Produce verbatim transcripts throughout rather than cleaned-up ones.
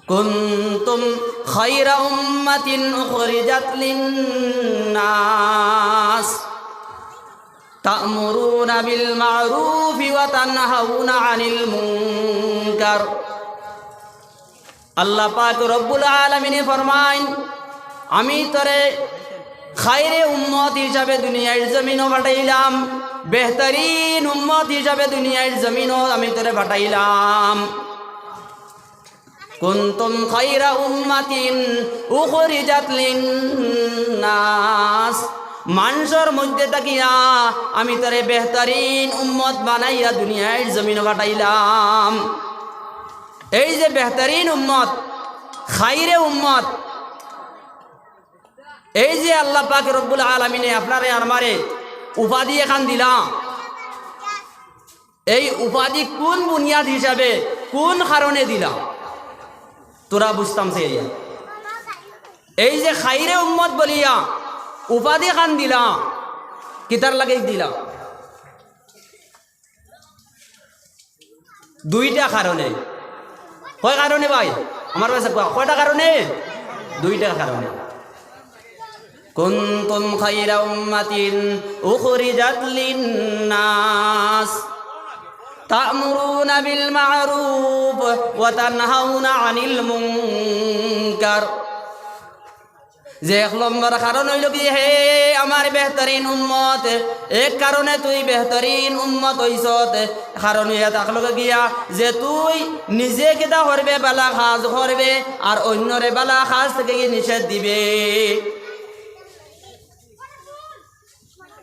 كنتم خير أمة أخرجت للناس تأمرون بالمعروف وتنهون عن المنكر. আল্লাহ পাক রব্বুল আলামিনে ফরমাইন, আমি তোরে খাইরে উম্মত হিসাবে দুনিয়ার জমিনো পাঠাইলাম, বেহতরিন উম্মত হিসাবে দুনিয়ার জমিনো আমি তোরে পাঠাইলাম। كنتم خير أمة أخرجت للناس। মানষর মধ্যে থাকিয়া আমি তোরে বেহতরিন উম্মত বানাইয়া দুনিয়ার জমিনো পাঠাইলাম। এই যে বেহতরিন উম্মত, খাইরে উম্মত, এই যে আল্লাহ পাক রব্বুল আলামিনে আপনারে আর আমারে উপাধি এখান দিলা, এই উপাধি কোন বুনিয়াদ হিসাবে, কোন কারণে দিলা? তোরা বুঝতাম সে। এই যে খাইরে উম্মত বলিয়া উপাধি খান দিলা, কিতার লাগি দিলা? দুইটা কারণে। কয় কারণে ভাই? আমার কাছে কয়-, কয়টা কারণে? দুইটা কারণে। كنتم خير أمة أخرجت للناس تأمرون بالمعروف وتنهون عن المنكر। যে এক নম্বর কারণ অইলো কি, হে আমার বেহতরিন উম্মত, এক কারণে তুই বেহতরিন উম্মত অইছত, কারণ অইয়া থাকলো গিয়া যে তুই নিজে কিতা করবে, বালা কাজ করবে, আর অইন্যরে বালা কাজ থাকি নিষেধ দিবে।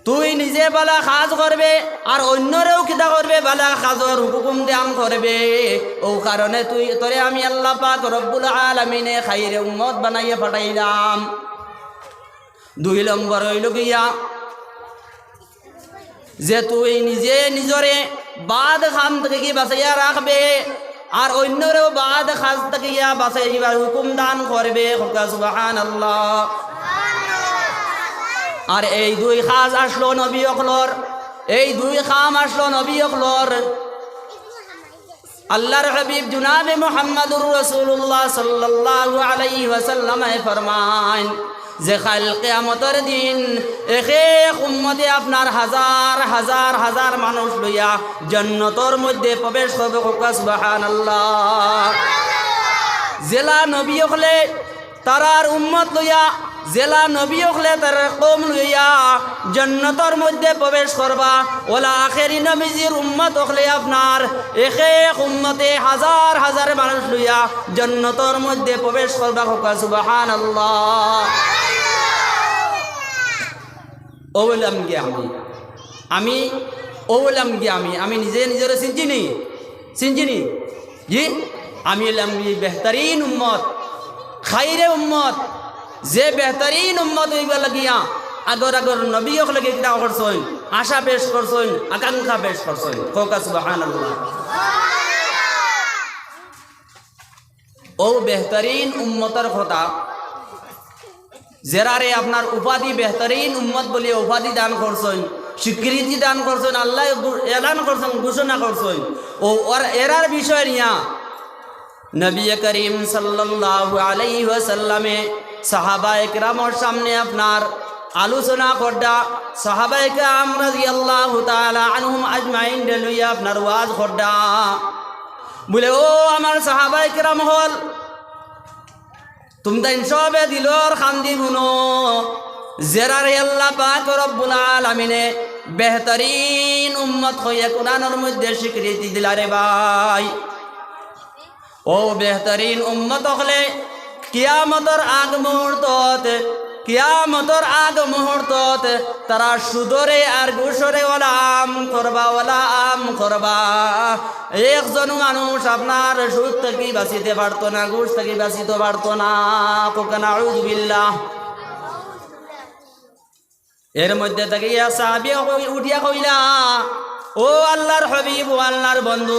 তুই নিজে বালা কাজ করবে, আর অইন্যরেও কিতা করবে, বালা কাজর হুকুম দান করবে। অউ কারণে তুই, তোরে আমি আল্লাহ পাক রব্বুল আলামিনে খাইরে উম্মত বানাইয়া পাঠাইলাম। দুই নম্বর অইলো গিয়া যে তুই নিজে নিজরে বাদ কাম থাকি বাঁচাইয়া রাখবে, আর অইন্যরেও বাদ কাজ থাকিয়া বাঁচাইবার হুকুম দান করবে। কউক্কা সুবহানাল্লাহ। আর এই দুই কাজ আছলো নবী অকলর, এই দুই কাম আছলো নবী অকলর। আল্লাহর হাবিব জনাবে মুহাম্মাদুর রাসূলুল্লাহ সাল্লাল্লাহু আলাইহি ওয়াসাল্লামে ফরমাইন যে কাইল কিয়ামতর দিন এক এক উম্মতে আপনার হাজার হাজার হাজার মানুষ লইয়া জান্নাতর মধ্যে প্রবেশ করবে। কউক্কা সুবহানাল্লাহ। যেলা নবী অকলে তারার উম্মত লইয়া, যেলা নবী অকলে তারার কওম লইয়া জান্নাতর মধ্যে প্রবেশ করবা, অলা আখেরি নবীজির উম্মত অকলে আপনার এক এক উম্মতে হাজার হাজার মানুষ লইয়া জান্নাতর মধ্যে প্রবেশ করবা। কউক্কা সুবহানাল্লাহ। অউ অইলাম গি আমি, আমি অউ অইলাম গি আমি, আমি নিজে নিজরে চিনছি নি? চিনছি নি? জি, আমি অইলাম গি বেহতরিন উম্মত, খাইরে উম্মত। যে বেহতরিন উম্মত অইবার লাগিয়া আগর আগর নবী অকলে কিতা করছইন, আশা পেশ করছইন, আকাঙ্ক্ষা পেশ করছইন। কউক্কা সুবহানাল্লাহ। অউ বেহতরিন উম্মতর কথা, যেরারে আপনার উপাধি বেহতরিন উম্মত বলিয়া উপাধি দান করছইন, স্বীকৃতি দান করছইন, আল্লায় ঘো-, এলান করছইন, ঘোষণা করছইন। অউ অর-, এরার বিষয় নিয়া নবী করিম সাল্লাল্লাহু আলাইহি ওয়াসাল্লামে সাহাবায়ে কেরামর সামনে আপনার আলোচনা কররা, সাহাবায়ে কেরাম রাদিয়াল্লাহু তাআলা আনহুম আজমাইনরে লইয়া আপনার ওয়াজ কররা। বুলে, ও আমার সাহাবায়ে কেরাম অকল, তুমতাইন সবে দিলর কান্দি হুনো, যেরারে আল্লাহ পাক রব্বুল আলামিনে বেহতরিন উম্মত কইয়া কুরআনর মধ্যে স্বীকৃতি দিলা রে ভাই। অউ বেহতরিন উম্মত অকলে কিয়ামতর আগ মুহূর্তত, কিয়ামতর আগ মুহূর্তত তারা সুদরে আর ঘুষরে অলা আম করবা, অলা আম করবা। একজন মানুষ আপনার সুদ থাকি বাঁচিতে পারতো না, ঘুষ থাকি বাঁচিতে পারতো না। কউক্কা নাউজুবিল্লাহ। এর মধ্যে থাকিয়া সাহাবী কই-, উঠিয়া কইলা, ও আল্লাহর হাবিব, ও আল্লাহর বন্ধু,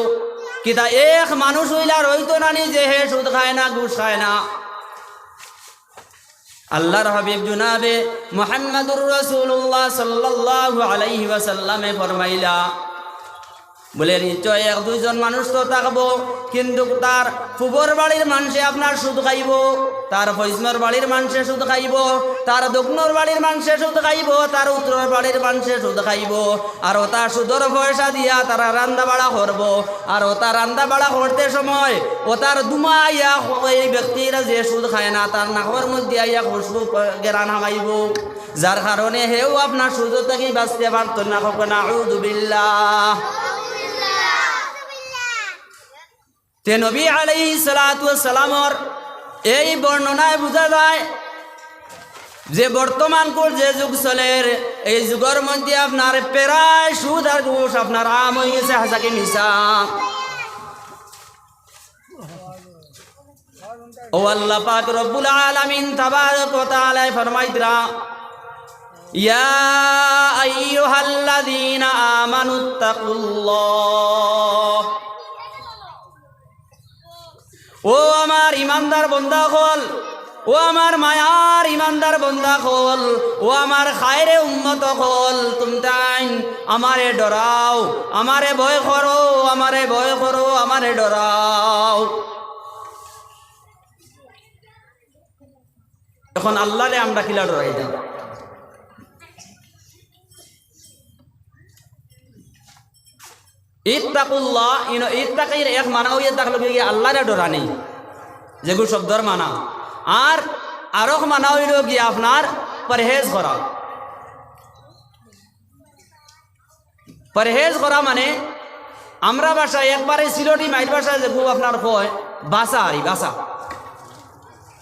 কিতা এক মানুষ অইলা রইতো না নি যে হে সুদ খায় না, ঘুষ খায় না? আল্লাহর হাবিব জনাবে মুহাম্মাদুর রাসূলুল্লাহ সাল্লাল্লাহু আলাইহি ওয়াসাল্লামে ফরমাইলা, বুলে, নিশ্চয় এক দুইজন মানুষ তো থাকবো, কিন্তু তার পূবর বাড়ির মানষে আপনার সুদ খাইবো, তার পশ্চিমর বাড়ির মানষে সুদ খাইবো, তার দক্ষিণর বাড়ির মানষে সুদ খাইবো, তার উত্তরর বাড়ির মানষে সুদ খাইবো। আর অতা সুদর পয়সা দিয়া তারা রান্দা বাড়া করবো। আর অতা রান্দা বাড়া করতে সময় অতার ধুমা আইয়া হ-, এই ব্যক্তির যে সুদ খায় না, তার নাকর মধ্যে আইয়া খুশবু প-, গেরান হামাইবো, যার কারণে হেও আপনার সুদ থাকি বাঁচতে পারতো না। কউক্কা, নাউযুবিল্লাহ। তে নবী আলাইহিস সালাতু ওয়াস সালামর এই বর্ণনায় বুঝা যায় যে বর্তমানকুর যে যুগ চলের, এই যুগর মধ্যে আপনার প্রায় সুদ আর ঘুষ আপনার আম অই গেছে, হাছা কি মিছা? ও আল্লাহ পাক রব্বুল আলামিন তাবারক ওয়া তাআলায় ফরমাইতরা, ইয়া আইয়ুহাল্লাযীনা আমানুত্তাকুল্লাহ। ও আমার ইমানদার বন্দা অকল, ও আমার মায়ার ইমানদার বন্দা অকল, ও আমার খায়রে উম্মত অকল, তুমতাইন আমারে ডরাও, আমারে ভয় করো, আমারে ভয় করো, আমারে ডরাও। এখন আল্লাহরে আমরা কিলা ডরাইতাম? ইত্তাকুল্লাহ, ইনো ইত্তাকির এক মানা অইয়া থাকলো গিয়া আল্লাহরে ডরানি, যেগু শব্দর মানা। আর আরক মানা অইলো গিয়া আপনার পরহেজ করা। পরহেজ করা মানে আমরা ভাষায় একবারে সিলটি মাইর ভাষায় যেগু আপনার কয়, বাচা আর ই বাচা।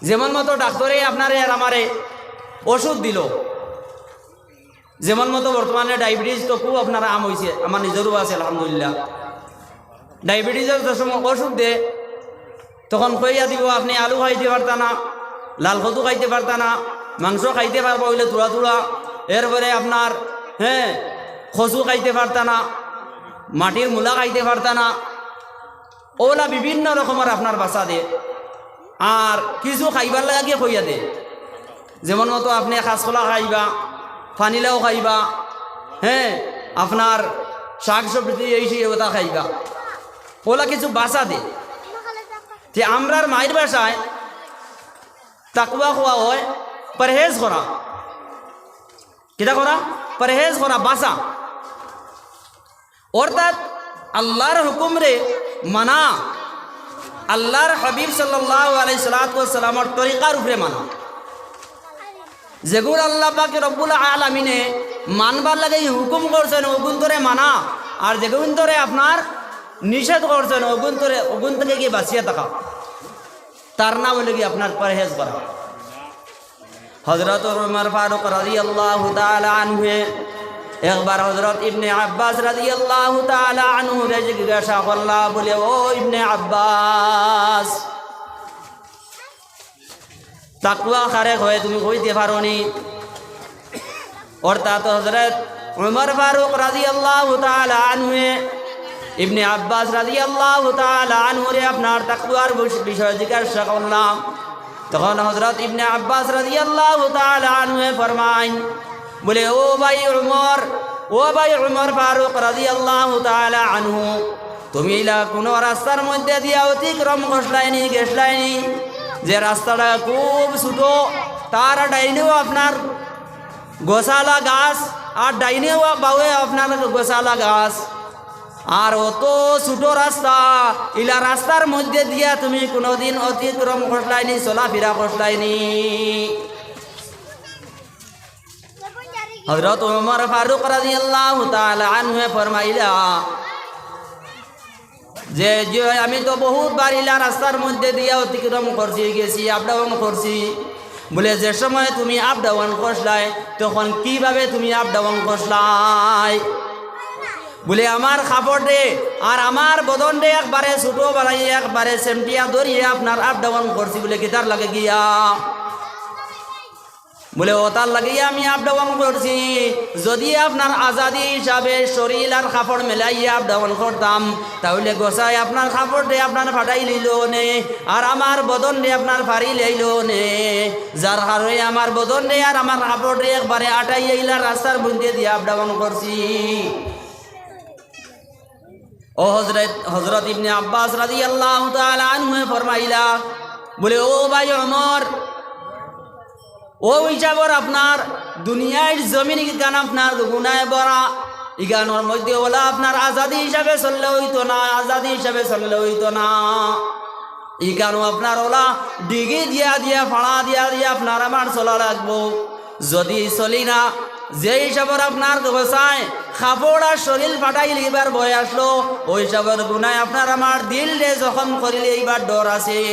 যেমন মতো ডাক্তরে আপনারে আর আমারে ওষুধ দিলো, যেমন মতো বর্তমানে ডায়াবেটিস তো খুব আপনার আম অইছে, আমার নিজরও আছে আলহামদুলিল্লাহ। ডায়াবেটিসর যে সময় ওষুধ দে, তখন কইয়া দিবো, আপনে আলু খাইতে পারতা না, লাল কচু খাইতে পারতা না, মাংস খাইতে পারবা অইলে থুড়া থুড়া, এরপরে আপনার, হ্যাঁ, কচু খাইতে পারতা না, মাটির মূলা খাইতে পারতা না, অউলা বিভিন্ন রকমর আপনার বাচা দে। আর কিছু খাইবার লাগি কইয়া দে, যেমন মতো আপনে কাঁচকলা খাইবা, পানিলাউ খাইবা, হ্যাঁ, আপনার শাক সবজি এই সেই অতা খাইবা, অউলা কিছু বাচা দে। তে আমরার মাইর ভাষায় তাকওয়া কওয়া অয় পরহেজ করা। কিতা করা? পরহেজ করা, বাচা। অর্থাৎ আল্লাহর হুকুমরে মানা, আল্লাহর হাবিব সাল্লাল্লাহু আলাইহি সালাতু ওয়াস সালামর তরিকার উপরে মানা। যেগুন আল্লাহ পাক রব্বুল আলামিনে মানবার লাগি হুকুম করছইন, অগুন্তরে মানা, আর যেগুন্তরে আপনার নিষেধ করছইন, অগুন্তরে, অগুন থাকি গিয়া বাচিয়া থাকা, তার নাম অইলো গিয়া আপনার পরহেজ করা। হযরত উমর ফারুক রাদিয়াল্লাহু তাআলা আনহুয়ে একবার হযরত ইবনে আব্বাস রাদিয়াল্লাহু তাআলা আনহুরে জিজ্ঞাসা করলা, বুলে, "ও ইবনে আব্বাস, তাকওয়া কারে কয়, তুমি কইতে পারো নি?" অর্থাৎ হযরত উমর ফারুক রাদিয়াল্লাহু তাআলা আনহুয়ে ইবনে আব্বাস রাদিয়াল্লাহু তাআলা আনহুরে আপনার তাকওয়ার বিষ-, বিষয়ে জিজ্ঞাসা করলা। তখন হযরত ইবনে আব্বাস রাদিয়াল্লাহু তাআলা আনহুয়ে ফরমাইন, বুলে, "ও ভাই উমর, ও ভাই উমর ফারুক রাদিয়াল্লাহু তাআলা আনহু, তুমি ইলা কুনু রাস্তার মধ্যে দিয়া অতিক্রম করছলায়নি, গেছলায়নি, যে রাস্তাটা খুব ছোট, তার ডাইনেও আপনার গোছালা গাছ, আর ডাইনেও বাউয়ে আপনার গোছালা গাছ, আর অত ছোট রাস্তা, ইলা রাস্তার মধ্যে দিয়া তুমি কুনুদিন অতিক্রম করছলায়নি, চলাফিরা করছলায়নি?" হযরত উমর ফারুক রাদিয়াল্লাহু তাআলা আনহুয়ে ফরমাইলা যে, যে আমি তো বহুত বার ইলা রাস্তার মধ্যে দিয়া অতিক্রম করছি, গেছি, up down করছি। বুলে, "যে সময় তুমি up down করছলায়, তখন কিভাবে তুমি up down করছলায়?" বুলে, "আমার কাপড়রে আর আমার বদনরে একবারে ছোট বানাইয়া, একবারে সেমটিয়া ধরিয়া আপনার up down করছি।" বুলে, "কিতার লাগি গিয়া?" বুলে, "অতার লাগি আমি up down করছি। যদি আপনার আজাদি হিসাবে শরীল আর কাপড় মেলাইয়া up down করতাম, তাইলে গোছায় আপনার কাপড়রে আপনার ফাটাইলিলো অনে, আর আমার বদনরে আপনার ফাড়িলাইলো অনে। যার কারণে আমার বদনরে আর আমার কাপড়রে একবারে আটাইয়া ইলা রাস্তার মধ্যে দিয়া up down করছি।" ও হজরত, হজরত ইবনে আব্বাস রাদিয়াল্লাহু তাআলা আনহুয়ে ফরমাইলা, বলে, "ও ভাই ওমর, অউ হিসাবর আপনার দুনিয়ার জমিন ইখান আপনার গুনায় ভরা, ইখানর মধ্যে অলা আপনার আজাদি হিসাবে চললে অইতো না, আজাদি হিসাবে চললে অইতো না। ইখানো আপনার অলা ডিগি দিয়া দিয়া, ফাড়া দিয়া দিয়া আপনার আমার চলা লাগবো। যুদি চলি না, যে হিসাবর আপনার গোসায় কাপড় আর শরীল ফাটাইলিবার ভয় আসলো, অউ হিসাবর গুনায় আপনার আমার দিলরে জখম করিলিবার ডর আছে।"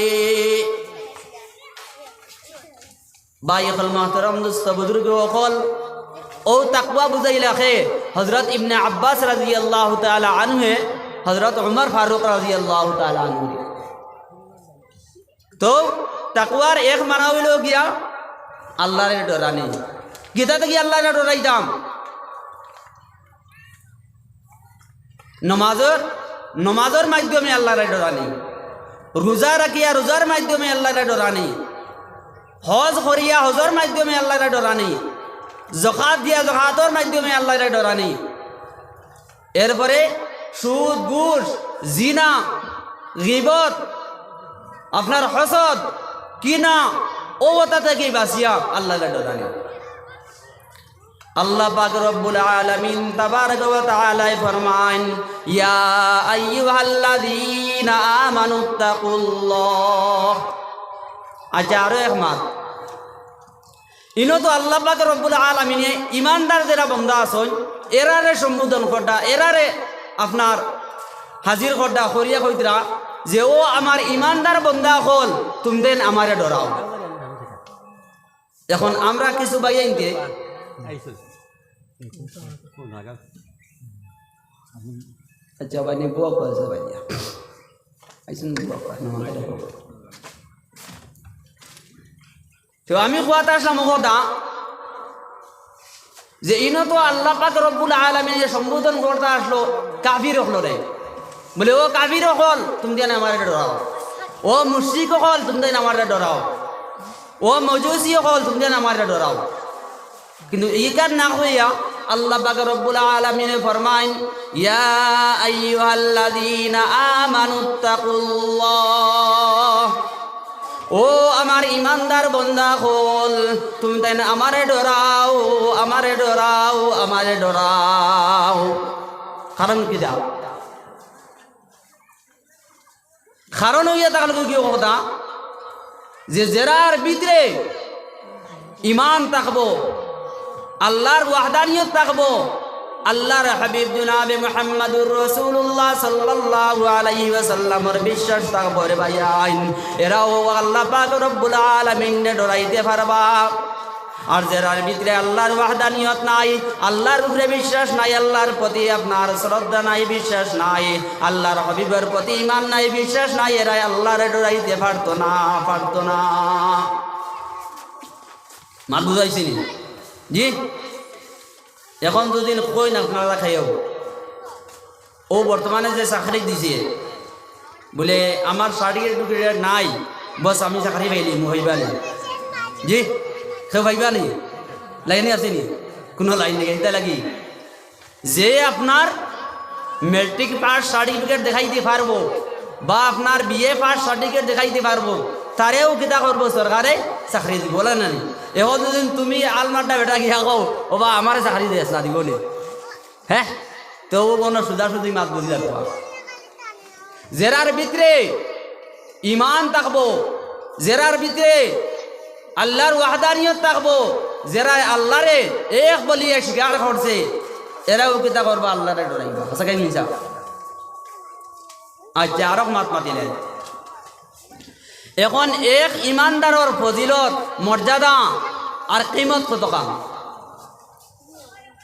ভাই অকল, মহতরম দুস্ত বুজুর্গ অকল, অউ তাকওয়া বুঝাইলা কে? হজরত ইবনে আব্বাস রাদিয়াল্লাহু তাআলা আনহুয়ে, হজরত উমর ফারুক রাদিয়াল্লাহু তাআলা আনহুয়ে। তো তাকওয়ার এক মানা অইলো গিয়া আল্লারে ডরানি। কিতা থাকি আল্লারে ডরাইতাম? নমাজর, নমাজর মাধ্যমে আল্লারে ডরানি, রোজা রাখিয়া রোজার মাধ্যমে আল্লারে ডরানি, হজ করিয়া হজর মাধ্যমে আল্লারে ডরানি, জকাত দিয়া জকাতর মাধ্যমে আল্লারে ডরানি। এরপরে সুদ, ঘুষ, জিনা, গিবত, আপনার হসদ, কিনা, অউ অতা থাকি বাঁচিয়া আল্লারে ডরানি। আল্লাহ পাক রব্বুল আলামিন তাবারাকা ওয়া তাআলায় ফরমাইন, "ইয়া আইয়ুহাল্লাযীনা আমানুত্তাকুল্লাহ।" আচ্ছা, আরো এক মাত। ইনো তো আল্লাহ পাক রব্বুল আলামিনে ইমানদার যেরা বন্দা আছইন, এরারে সম্বোধন কররা, এরারে আপনার হাজির কররা, করিয়া কইতরা যে, "ও আমার ইমানদার বন্দা অকল, তুমদেন আমারে ডরাও।" এখন আমরা কিছু ভাইয়াইন্তে, আচ্ছা ভাই, নি বুয়া কইছে ভাইয়া। আইসুন বুয়া কই, না, না, না। তো আমি কওয়াত আসলাম অউ কথা যে ইনো তো আল্লাহ পাক রব্বুল আলামিন যে সম্বোধন করতা আসলো কাফির অকলরে, বলে, "ও কাফির অকল, তুমদেন আমারে ডরাও। ও মুশরিক অকল, তুমদেন আমারে ডরাও। ও মজুসি অকল, তুমদেন আমারে ডরাও।" কিন্তু ইখান না কইয়া আল্লাহ পাক রব্বুল আলামিনে ফরমাইন, "ইয়া আইয়ুহাল্লাযীনা আমানুত্তাকুল্লাহ।" ও আমার ইমানদার বন্দা অকল, তুমতাইন আমারে ডরাও, আমারে ডরাও, আমারে ডরাও। কারণ কিতা? কারণ অইয়া থাকলো কি কথা, যে যেরার ভিতরে ইমান থাকবো, আল্লার ওয়াহদানিয়ত থাকবো, আল্লার হাবিব জনাবে মুহাম্মাদুর রাসূলুল্লাহ সাল্লাল্লাহু আলাইহি ওয়াসাল্লামর বিশ্বাস থাকবো রে ভাইয়াইন, এরাও আল্লাহ পাক রব্বুল আলামিনরে ডরাইতে পারবা। আর যেরার ভিতরে আল্লার ওয়াহদানিয়ত নাই, আল্লার উপরে বিশ্বাস নাই, আল্লার প্রতি আপনার শ্রদ্ধা নাই, বিশ্বাস নাই, আল্লার হাবিবর প্রতি ইমান নাই, বিশ্বাস নাই, এরায় আল্লারে ডরাইতে পারতো না, পারতো না। মাত বুঝাইছি নি? জি? এখন যুদি কইন আপনারা খাইয়াও, অউ বর্তমানে যে চাকরি দিছে, বলে, "আমার সার্টিফিকেট টুকিট নাই, বস আমি চাকরি পাইলিমু, পাইবা নি?" জি, কেউ পাইবা নি? লাইনে আছে নি? কুনু লাইন নাই, ইটা লাগি। যে আপনার ম্যাট্রিক পাস সার্টিফিকেট দেখাইতে পারবো বা আপনার বিএ পাস সার্টিফিকেট দেখাইতে পারবো, তারেও কিতা করবো? সরকারে চাকরি দিবো, বলে না নি? এখন যুদি তুমি আলমারটা বেটা গিয়া কও, "ও বা, আমারে চাকরি দেস না", দিবো নি? হ্যাঁ, তো অউ কোনো সুজাসুজি মাত বুঝি লাগবো। যেরার ভিতরে ইমান থাকবো, যেরার ভিতরে আল্লার ওয়াহদানিয়ত থাকবো, যেরায় আল্লারে এক বলিয়া স্বীকার করছে, এরাও কিতা করবা? আল্লারে ডরাইবা। আচ্ছা, কেন মিছা? আচ্ছা, আরক মাত মাতিলেন। এখন এক ইমানদারর ফজিলত, মর্যাদা আর কিমত কতখান?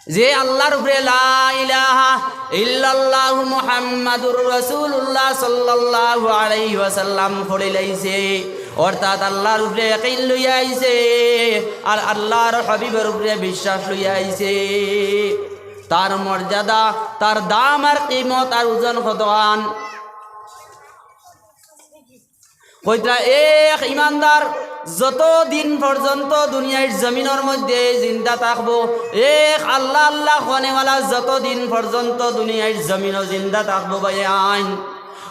যে আল্লার উপরে লা ইলাহা ইল্লাল্লাহু মুহাম্মাদুর রাসূলুল্লাহ সাল্লাল্লাহু আলাইহি ওয়াসাল্লাম পড়িলাইছে, অর্থাৎ আল্লার উপরে ইয়াকিন লইয়া আইছে, আর আল্লার হাবিবর উপরে বিশ্বাস লইয়া আইছে, তার মর্যাদা, তার দাম আর কিমত আর ওজন কতখান? কইতরা এক ইমানদার যতদিন পর্যন্ত দুনিয়ার জমিনর মধ্যে জিন্দা থাকবো, এক আল্লাহ আল্লাহ কওনেওয়ালা যতদিন পর্যন্ত দুনিয়ার জমিনো জিন্দা থাকবো, ভাইয়াইন,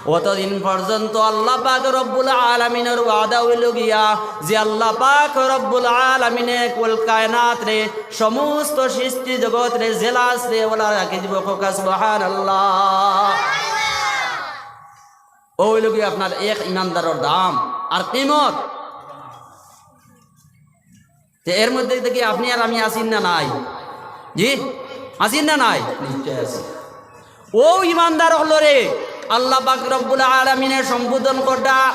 অতদিন পর্যন্ত আল্লাহ পাক রব্বুল আলামিনর ওয়াদা অইলো গিয়া যে আল্লাহ পাক রব্বুল আলামিনে কুল কায়নাতরে, সমস্ত সৃষ্টি জগতরে, যেলা আছে অউলা রাখি দিবো। কউক্কা সুবহানাল্লাহ। অউ অইলো গিয়া আপনার এক ইমানদারর দাম আর কিমত। তে এর মধ্যে থাকি আপনি আর আমি আছি না নাই? জি, আছি না নাই? নিশ্চয় আছি। অউ ইমানদার অকলরে আল্লাহ পাক রব্বুল আলামিনে সম্বোধন কররা,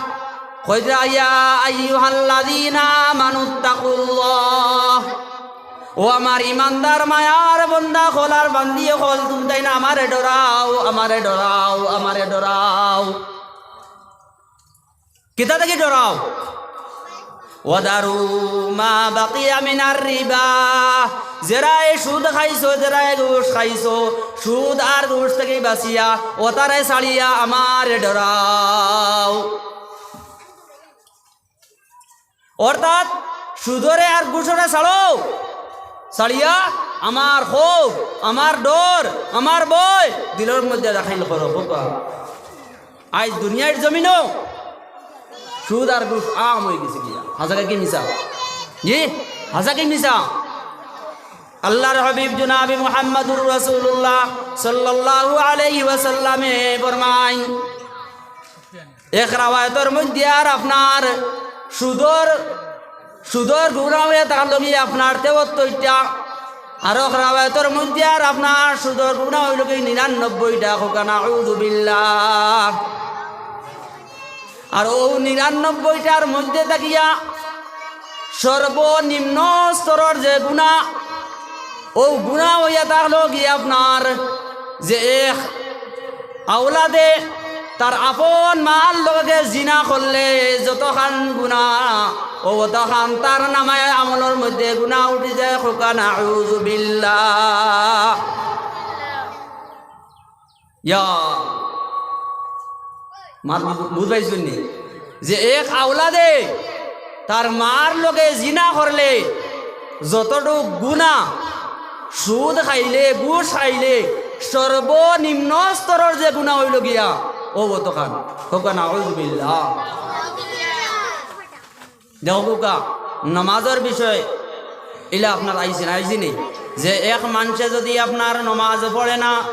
কইরা, "ইয়া আইয়ুহাল্লাযীনা আমানুত্তাকুল্লাহ।" ও আমার ইমানদার মায়ার বন্দা অকল আর বান্দি অকল, তুমতাইন আমারে ডরাও, আমারে ডরাও, আমারে ডরাও। কিতা থাকি ডরাও? "ওয়াদারু মা বাকিয়া মিনার রিবা।" যেরায় সুদ খাইছো, যেরায় ঘুষ খাইছো, সুদ আর ঘুষ থাকি বাচিয়া, অতারে ছাড়িয়া আমারে ডরাও। অর্থাৎ সুদরে আর ঘুষরে ছাড়ো, ছাড়িয়া আমার খৌফ, আমার ডর, আমার ভয় দিলর মধ্যে দাখিল করো। কউক্কা। আইজ দুনিয়ার জমিনো সুদ আর ঘুষ আম অইগেছে গিয়া। হাছা কি মিছা? জি, হাছা কি মিছা? আল্লাহর হাবিব জনাবে মুহাম্মাদুর রাসূলুল্লাহ সাল্লাল্লাহু আলাইহি ওয়াসাল্লামে ফরমাইন, এক রাওয়ায়াতর মধ্যে আর আপনার সুদর, সুদর গুনা অইয়া থাকলো গি আপনার তেহত্তরটা, আর এক রাওয়ায়াতর মধ্যে আর আপনার সুদর গুনা অইলো গি নিরানব্বইটা। কউক্কা নাউযুবিল্লাহ। আর অউ নিরানব্বইটার মধ্যে থাকিয়া সর্বনিম্ন স্তরর যে গুনা, অউ গুনা অইয়া থাকলো গি আপনার যে এক আওলাদে তার আপন মার লগে জিনা করলে যতখান গুনা, অউ অতখান তার নামায়ে আমলর মধ্যে গুনা উঠি যায়। কউক্কা নাউযুবিল্লাহ। ইয়া, মাত বুঝ-, বুঝাইছইন নি? যে এক আওলাদে তার মার লগে জিনা করলে যতটুক গুনা, সুদ খাইলে, ঘুষ খাইলে, সর্বনিম্ন স্তরর যে গুনা অইলো গিয়া, অউ অতখান। কউক্কা নাউযুবিল্লাহ। দেখউক্কা, নমাজর বিষয় ইলা আপনার আইছে না, আইছে নি? যে এক মানষে যুদি আপনার নমাজ পড়ে না,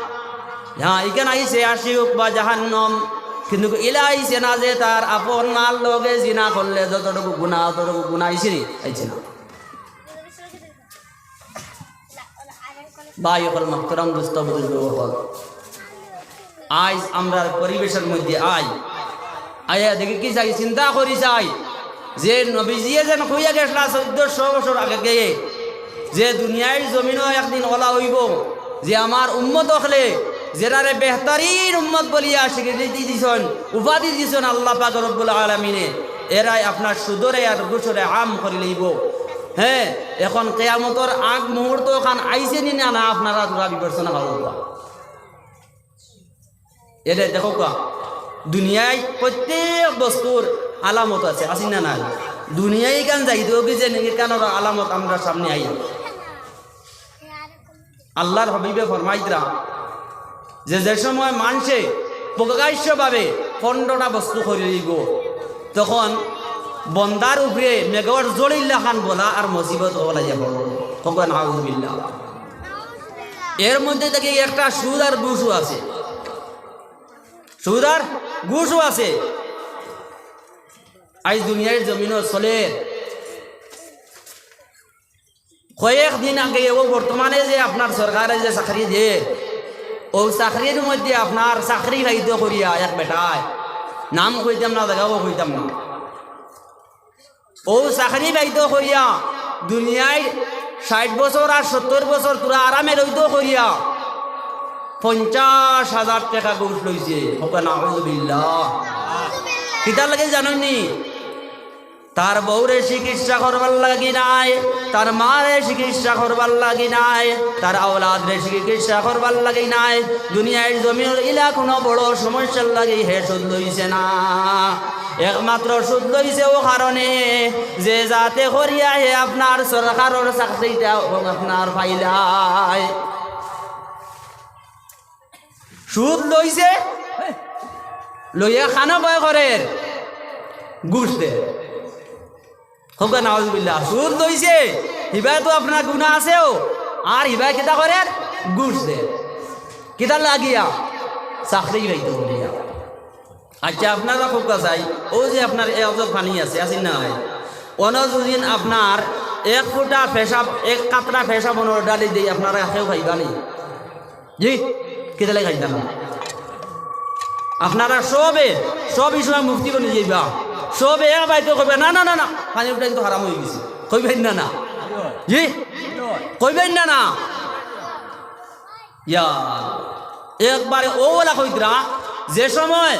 হ্যাঁ, ইখান আইছে আশি উকবা জাহান্নাম, কিন্তু ইলা আইছে না যে তার আপন মার লগে জিনা করলে যতটুকু গুনা, অতটুকু গুনা আইছে নি? আইছে না। ভাই অকল, মুহতারাম দোস্ত বুজুর্গ অকল, আইজ আমরার পরিবেশর মধ্যে আই, আইয়া দেখি কি চাই, চিন্তা করি চাই যে নবীজিয়ে যেন কইয়া গেছলা চৌদ্দশো বছর আগে গিয়া যে দুনিয়ার জমিনো একদিন অলা অইবো যে আমার উম্মত অকলে যেরারে বেহতরিন উম্মত বলিয়া স্বীকৃতি দিছইন, উপাধি দিছইন আল্লাহ পাক রব্বুল আলামিনে, এরাই আপনার সুদরে আর ঘুষরে আম করি লইবো। হ্যাঁ, এখন কিয়ামতর আগ মুহূর্তখান আইছে নি না, না আপনারা থুড়া বিবেচনা করউক্কা। এরে দেখউক্কা, দুনিয়ার প্রত্যেক বস্তুর আলামত আছে, আছে না নাই? দুনিয়ার ইখান যাইতেও কি যে ইখানর আলামত আমরার সামনে আইয়া। আল্লাহর হাবিবে ফরমাইতরা যে, যে সময় মানষে প্রকাশ্যভাবে পনেরোটা বস্তু করি লইবো, তখন বন্দার উপরে মেঘর ঝড়ির লাখান বালা আর মুসিবত অকল আইয়া পড়বো। কউক্কা নাউযুবিল্লাহ। এর মধ্যে থাকি একটা সুদ আর ঘুষও আছে, সুদ আর ঘুষও আছে। আইজ দুনিয়ার জমিনো চলের। কয়েকদিন আগে অউ বর্তমানে যে আপনার সরকারে যে চাকরি দে, অউ চাকরির মধ্যে আপনার চাকরি পাইতো করিয়া এক বেটায়, নাম কইতাম না, জাগাও কইতাম না, অউ চাকরি পাইতো করিয়া দুনিয়ার ষাইট বছর আর সত্তইর বছর থুড়া আরামে রইতো করিয়া পঞ্চাশ হাজার টেকা ঘুষ লইছে। কউক্কা নাউযুবিল্লাহ। কিতার লাগি জানইন নি? তার বউরে চিকিৎসা করবার লাগি নায়, তার মারে চিকিৎসা করবার লাগি নায়, তার আওলাদরে চিকিৎসা করবার লাগি নায়। দুনিয়ার জমিনর ইলা কুনু বড় সমস্যার লাগি হে সুদ লইছে না, একমাত্র সুদ লইছে অউ কারণে যে যাতে করিয়া হে আপনার সরকারর চাকরিটা আপনার পাইলায়। সুদ লইছে, লইয়া খানা বয় করের, ঘুষ দের। কউক্কা নাউজুবিল্লাহ। সুদ লইছে, হিবায় তো আপনার গুনা আছেও, আর হিবায় কিতা করের? ঘুষ দের। কিতা লাগিয়া? চাকরি পাইতো বলিয়া। আচ্ছা, আপনারা কউক্কা চাই, অউ যে আপনার এক জগ পানি আছে, আছে না নাই? অনো যুদি আপনার এক ফুটা পেশাব, এক কাতরা পেশাব অনো ঢালি দেই, আপনারা কেউ খাইবা নি? জি, কিতার লাগি খাইতা না? আপনারা সবে, সব ইসলাম মুফতি বনি যাইবা, সবে এক বাইতে কইবা, "না, না, না, না, পানি উঠাইন তো হারাম অই গেছে।" কইবা নি না, না? জি, কইবা নি না, না? ইয়া, একবারে অউ অলা কইতরা, যে সময়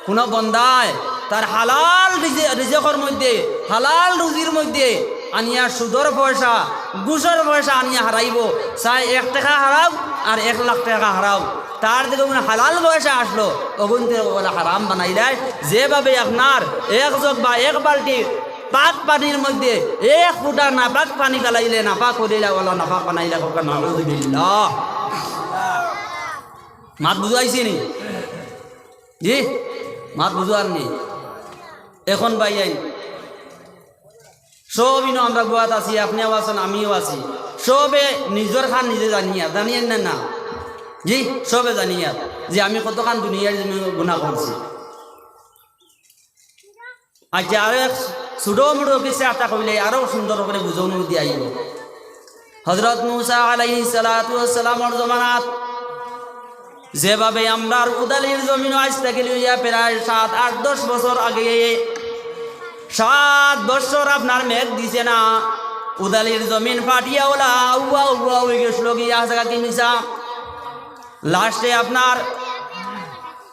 কুনু বন্দায় তার হালাল রিজে-, রিজেকর মধ্যে, হালাল রুজির মধ্যে আনিয়া সুদর পয়সা, ঘুষর পয়সা আনিয়া হারাইবো, চায় এক টেকা হারাউক আর এক লাখ টেকা হারাউক, তার দিকে কুনু হালাল পয়সা আসলো, অগুনতে অলা হারাম বানাইলায়। যেভাবে আপনার এক জগ বা এক বালতি পাক পানির মধ্যে এক ফুটা নাপাক পানি ফালাইলে, নাপাক করিলা, অলা নাপাক বানাইলা, কউক্কা নাউজুবিল্লাহ। মাত বুঝাইছি নি? জি, মাত বুঝার নি। এখন ভাইয়াইন, সব ইনো আমরা বওয়াত আছি, আপনেও আছেন, আমিও আছি। সবে নিজর খান নিজে জানিয়া, জানিয়েন না, না? জি, সবে জানিয়া যে আমি কতখান দুনিয়ার জমিনো গুনা করছি। আচ্ছা, আরো এক ছুটো মুটো কিসা একটা কইলে আরো সুন্দর করি বুঝানি দিয়া আইবো। হযরত মুসা আলাইহিস সালাতু ওয়াস সালামর জমানাত যেভাবে আমরার উদালির জমিনো আইজ থাকি লইয়া প্রায় সাত, আট, দশ বছর আগে, সাত বছর আপনার মেঘ দিছে না, উদালির জমিন ফাটিয়া অলা উয়া উয়া অই গেছিল গিয়া, হাছা কি মিছা? লাস্টে আপনার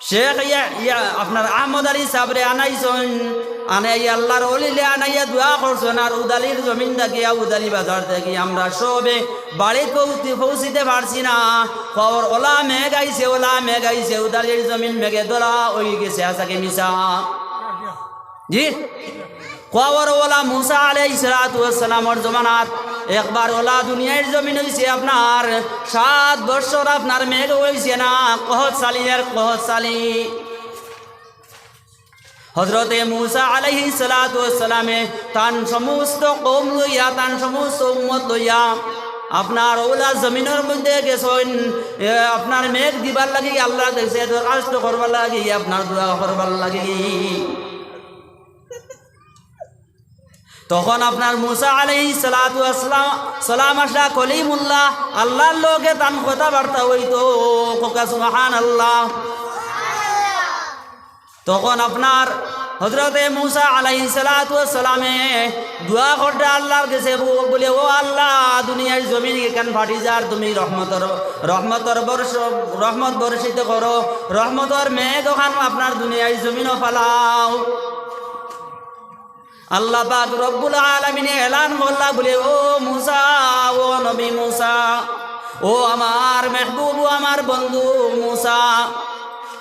শেখ ইয়া, ইয়া, আপনার আহমদ আলী সাবরে আনাইছইন, আনাই আল্লাহর অলিরে আনাইয়া দোয়া করছইন, আর উদালির জমিন থাকি, উদালি বাজার থাকি আমরা সবে বাড়িত পৌঁছি-, পৌঁছিতে পারছি না। কওর অলা মেঘ আইছে, অলা মেঘ আইছে, উদালির জমিন মেঘে ধরা অই গেছে, হাছা কি মিছা? জি? কওর অলা মুসা আলাইহিস সালাতু ওয়াস সালামর জমানাত একবার অলা দুনিয়ার জমিন অইছে আপনার সাত বছর আপনার মেঘ অইছে না, কহত চালি আর কহত চালি। হযরতে মুসা আলাইহিস সালাতু ওয়াস সালামে তান সমস্ত কওম লইয়া, তান সমস্ত উম্মত লইয়া আপনার অলা জমিনর মধ্যে গেছইন, এ, আপনার মেঘ দিবার লাগি, আল্লাহর গেছে দরখাস্ত করবার লাগি, আপনার দোয়া করবার লাগি। তখন আপনার মুসা আলাইহিস সালাতু ওয়াস সালাম, সালাম আসলা কলিমুল্লাহ, আল্লাহর লগে তান কথাবার্তা অইতো। কউক্কা সুবহানাল্লাহ। তখন আপনার হযরতে মুসা আলাইহিস সালাতু ওয়াস সালামে দোয়া কররা আল্লাহর গেছে, বু-, বুলে, "ও আল্লাহ, দুনিয়ার জমিন ইখান ফাটি যার, তুমি রহমতর, রহমতর বর্ষ, রহমত বর্ষিত করো, রহমতর মেঘ অখান আপনার দুনিয়ার জমিনো ফালাও।" আল্লাহ পাক রব্বুল আলামিনে এলান করলা বুলে, "ও মুসা, ও নবী মুসা, ও আমার মেহবুব, ও আমার বন্ধু মুসা,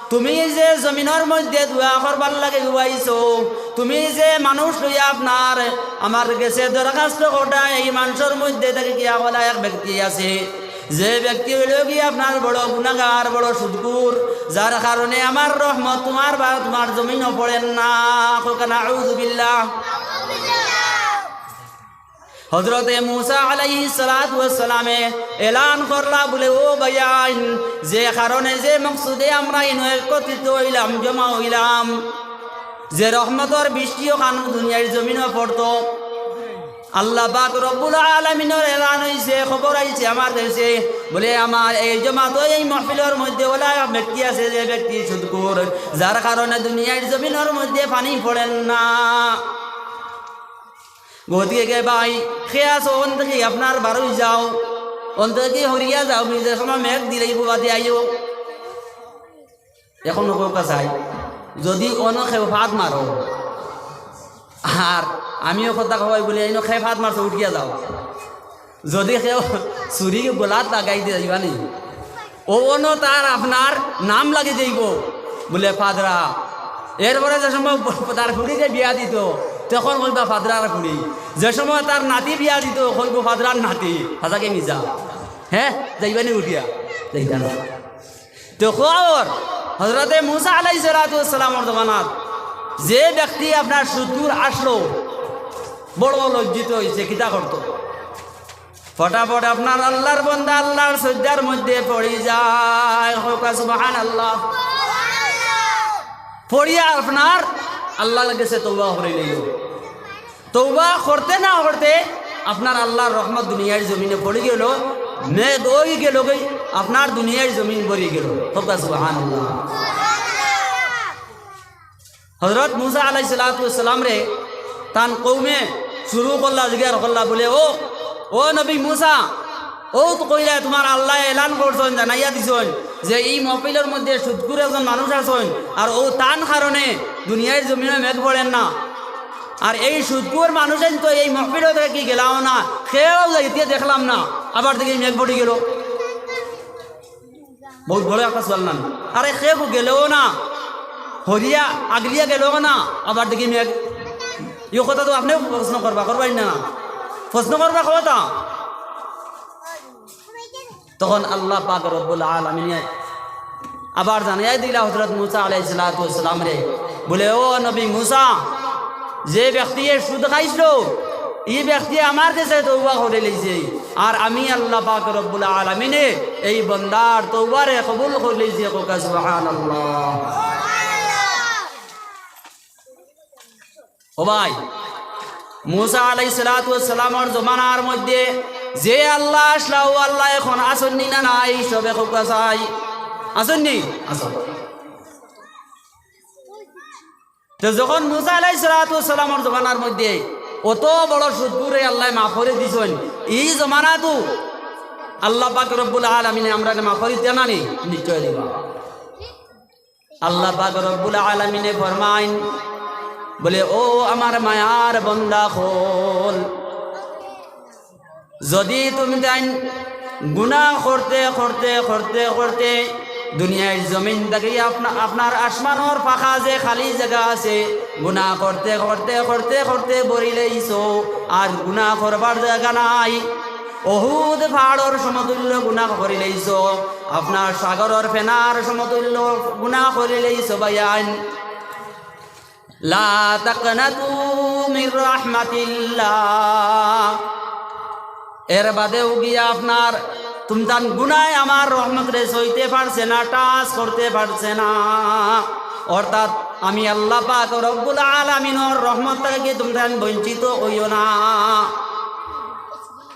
তুমি যে জমিনর মধ্যে দোয়া করবার লাগি আইছো, তুমি যে মানুষ লইয়া আপনার আমার গেছে দরখাস্ত কররায়, এই মানষর মধ্যে থাকি কিতা অলা এক ব্যক্তি আছে, যে ব্যক্তি অইলো গি আপনার বড় গুনাগার, বড় সুদখুর, যার কারণে আমার রহমত তুমার বা তুমার জমিনো পড়ের না।" কউক্কা নাউজুবিল্লাহ। হযরতে মুসা আলাইহিস সালাতু ওয়াস সালামে এলান করলা বুলে, "ও ভাইয়াইন, যে কারণে, যে মকসুদে আমরা ইনো একত্রিত অইলাম, জমা অইলাম, যে রহমতর বৃষ্টি অখান দুনিয়ার জমিনো পড়তো, আল্লাহ পাক রব্বুল আলামিনর এলান অইছে, খবর আইছে আমার গেছে, বুলে, আমার এই জমাতো, এই মাহফিলর মধ্যে অলা এক ব্যক্তি আছে, যে ব্যক্তি সুদখুর, যার কারণে দুনিয়ার জমিনর মধ্যে পানি পড়ের না।" গতিকে ভাই, কে আছো, অন থাকি আপনার বারই যাও, অন থাকি হরিয়া যাও, নিজের সময় মেঘ দিলেই বুবাদি আইও। এখন কউক্কা চাই, যুদি অনো কেউ ফাদ মারো, আর আমিও কথা কওয়াই বুলে, "ইনো কে ফাদ মারছো, উঠিয়া যাও।" যুদি কেউ ছুরি গলাত লাগাই দিবা নি, অউ অনো তার আপনার নাম লাগি যাইবো বুলে ফাদরা। এরপরে যে সময় তার ফুড়িরে বিয়া দিতো, তখন কইবা ফাদরার ফুড়ি। যে সময় তার নাতি বিয়া দিত, কইবো ফাদরার নাতি। হাছা কি মিছা? হে, যাইবা নি উঠিয়া? যাইতা না। তো কওর, হজরতে মুসা আলাইহিস সালাতু ওয়াস সালামর জমানাত যে ব্যক্তি আপনার সুদখুর আছলো, বড় লজ্জিত অইছে, কিতা করতো? ফটাফট আপনার আল্লার বন্দা আল্লার সইজদার মধ্যে পড়ি যায়। কউক্কা সুবহানাল্লাহ। পড়িয়া আপনার আল্লার গেছে তওবা করি লইলো। তওবা করতে না করতে আপনার আল্লার রহমত দুনিয়ার জমিনে পড়ি গেলো, মেঘ অই গেলোগি, আপনার দুনিয়ার জমিন ভরি গেলো। কউক্কা সুবহানাল্লাহ। হজরত মুসা আলাইহিস সালাতু ওয়াস সালামরে তান কওমে শুরু করলা, জিজ্ঞাসা করলা, বলে, "ও, ও নবী মুসা, অউ তো কইলা তুমার আল্লায় এলান করছইন, জানাইয়া দিছইন যে ই মহফিলর মধ্যে সুদখুর একজন মানুষ আছইন, আর অউ তান কারণে দুনিয়ার জমিনে মেঘ পড়ের না। আর এই সুদখুর মানুষইন তো এই মহফিল থাকি গেলাও না, কেউ যাইতে দেখলাম না, আবার দেখি মেঘ পড়ি গেলো।" বউত বড় একটা সুয়াল না নি? আরে, কেউ গেলো না, হরিয়া আগলিয়া গেলো না, আবার দেখি মেঘ। ই কথা তো আপনেও প্রশ্ন করবা, করবা নি না? প্রশ্ন করবা কথা। তখন আল্লাহ পাক রব্বুল আলামিনে আবার জানাইয়া দিলা হজরত মুসা আলাইহিস সালাতু ওয়াস সালামরে, বলে, "ও নবী মুসা, যে ব্যক্তিয়ে সুদ খাইছলো, ই ব্যক্তিয়ে আমার গেছে তওবা করি লইছে, আর আমি আল্লাহ পাক রব্বুল আলামিনে এই বন্দার তওবারে কবুল করি লইছি।" কউক্কা সুবহানাল্লাহ। ও ভাই, মুসা আলাইহিস সালাতু ওয়াস সালামর জমানার মধ্যে যে আল্লাহ আছলা, অউ আল্লাহ এখন আছইন নি না নাই? সবে কউক্কা চাই, আছইন নি? আছইন। তো যখন মুসা আলাইহিস সালাতু ওয়াস সালামর জমানার মধ্যে অত বড় সুদখুররে আল্লায় মাফ করি দিছইন, ই জমানাতও আল্লাহ পাক রব্বুল আলামিনে আমরারে মাফ করি দিতা না নি? নিশ্চয় দিবা। আল্লাহ পাক রব্বুল আলামিনে ফরমাইন, বলে, "ও আমার মায়ার বন্দা অকল, যুদি তুমতাইন গুনা করতে, করতে, করতে, করতে দুনিয়ার জমিন থাকি আপনা-, আপনার আসমানর ফাঁকা যে খালি জাগা আছে, গুনা করতে, করতে, করতে, করতে ভরি লইছো, আর গুনা করবার জাগা নাই।" অহুদ পাহাড়র সমতুল্য গুনা করি লইছো, আপনার সাগরর ফেনার সমতুল্য গুনা করি লইছো ভাইয়াইন। লা তাকনাতু মির রাহমাতিল্লাহ। এর বাদেও গিয়া আপনার তুমতান গুনায় আমার রহমতরে সইতে পারছে না, touch করতে পারছে না। অর্থাৎ আমি আল্লাহ পাক রব্বুল আলামিনর রহমত থাকি তুমতান বঞ্চিত অইও না।